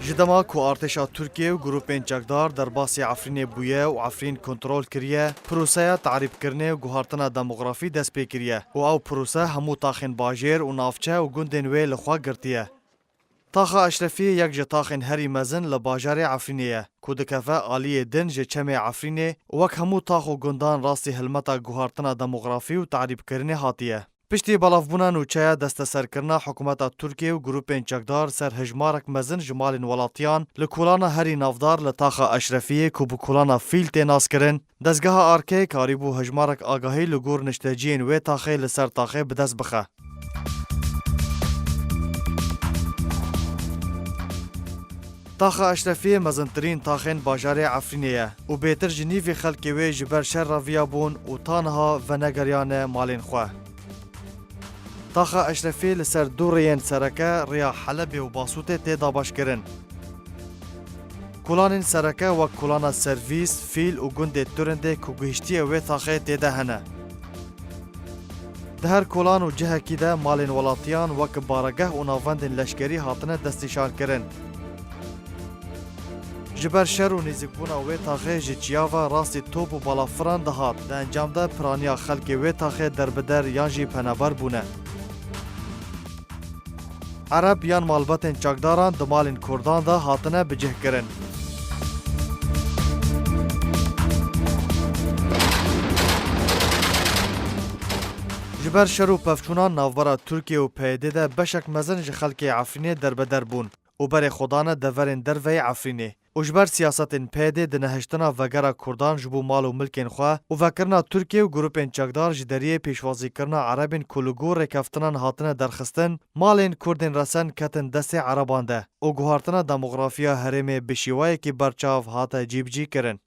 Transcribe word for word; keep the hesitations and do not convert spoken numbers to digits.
Ji dema ku artêşa Tirkiyê û grûpên çekdar derbasî Efrînê bûye û Efrîn kontrol kiriye, proseya tarîbkirinê û guhartina demografî dest pê kiriye û ew prose hemû taxên bajêr û navçe û gundên wê li xwe girtiye. Taxa Eşrefiyê yek ji taxên herî mezin li bajarê Efrînê ye, ku dikeve aliyê din ji çemê Efrînê û wek hemû tax û gundan rastî hilmeta guhartina demografî û tarîbkirinê hatiye. Piştî belavbûna nûçeya desteserkirina hikûmeta Tirkiyê û grûpên çekdar ser hejmarek mezin ji malên welatiyan li kolana herî navdar li taxa Eşrefiyê ku bi kolana Fîl tê naskirin, dezgeha Arkê karîbû hejmarek agahî li gor nişteciyên wê taxê li ser taxê bi dest bixe. Taxa Eşrefiyê mezintirîn taxên bajarê Efrînê ye û bêtir ji nîvî xelkê wê ji ber şer re viya bûn û ta niha venegeriyane malên xwe. Taxa Eşrefiyê li ser du rêyên sereke, rêya Helebê û Basûtê tê dabeşkirin. Kolanên sereke wek kolana Servîs, Fîl û gundê Turindê ku gihiştiye wê taxê tê de hene. Di her kolan û cihekî de malên welatiyan wek baregeh û navendên leşkerî hatine destnîşankirin. Ji ber şer û nêzîkbûna wê taxê ji çiya ve rastî top û balafiran dihat, di encam de piraniya xelkê wê taxê derbider yan jî penaber bûne. Ereb yan malbetên çakdaran di malên Kurdan de hatine bicihkirin. Ji ber şer û pevçûnan navbera Tirkiye û P Y D de beşek mezin ji xelkê Efrînê derbeder bûn û berê xwe dane deverên derveyî Efrînê. Û ji ber siyasetên P Y D di nehiştina vegera Kurdan ji bo mal û milkên xwe û vekirina Tirkiye û grûpên çekdar ji deriyê pêşwazîkirina Erebên ku li gor rêkeftinan hatine derxistin, malên Kurdên resen ketin destê Ereban de û guhartina demografiya herêmê bi şêwayekî berçav hate cîbicîkirin.